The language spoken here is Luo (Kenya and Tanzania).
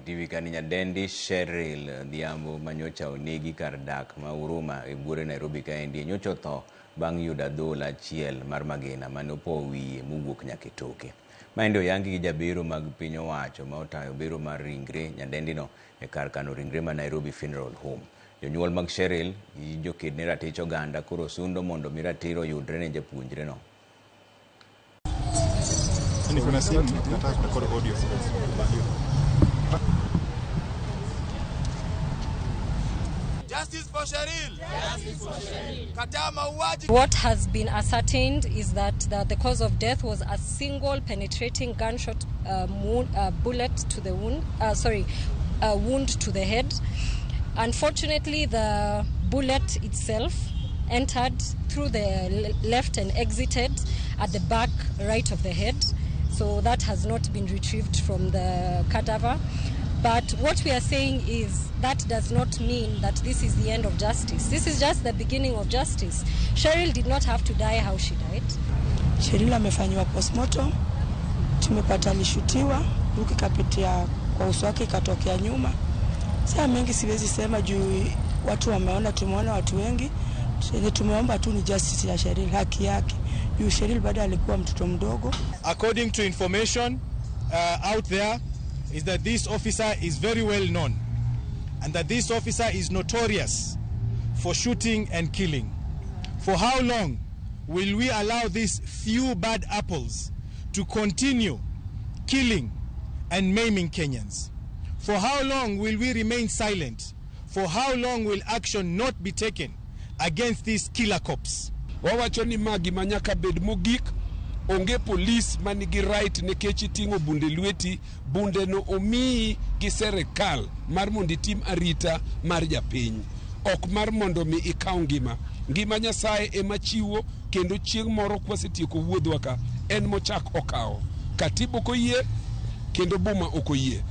Ramogi TV kani nyadendi Cheryl Odhiambo manyocha onegi kar dak ma Huruma e buore Nairobi kaendi nyocha otho bang' yudo adhola achiel mar magina mane opowo wiye mowuok nyaka e toke. Maendi oyangi gi jabero mag piny owacho ma otayo bero mar ringre nyadendino e kar kano ringre ma Nairobi Funeral Home. Jonyuol mag Cheryl gi joked ne ratich oganda koro sundo mondo mi ratiro oyudre ne japuonjre no. Niko na simu nataka kurekodi audio. Justice for Cheryl. Justice for Cheryl. Kataa mauaji. What has been ascertained is that the cause of death was a single penetrating gunshot bullet to the wound, sorry, wound to the head. Unfortunately, the bullet itself entered through the left and exited at the back right of the head. So that has not been retrieved from the cadaver. But what we are saying is that does not mean that this is the end of justice. This is just the beginning of justice. Cheryl did not have to die how she died. Cheryl amefanyiwa postmortem, tumepata alishutiwa, bunduki ikapitia kwa uso wake ikatokea nyuma. Saa mengi siwezi sema juu watu wameona, tumeona watu wengi. Yenye tumeomba tu ni justice ya Cheryl, haki yake. Juu Cheryl bado alikuwa mtoto mdogo. According to information out there is that this officer is very well known and that this officer is notorious for shooting and killing. For how long will we allow these few bad apples to continue killing and maiming Kenyans? For how long will we remain silent? For how long will action not be taken against these killer cops? Wawacho ni ma gima nyaka bed mogik. Onge polis manigi right nikech iting'o bunde lweti, bunde no omiyi gi serikal mar mondo itim arita mar japiny, ok mar mondo mi ikaw ngima. Ngima Nyasaye ema chiwo, kendo chieng' moro kwasetieko wuodhwa ka, en mochak okawo. Katiba ok oyie, kendo boma ok oyie.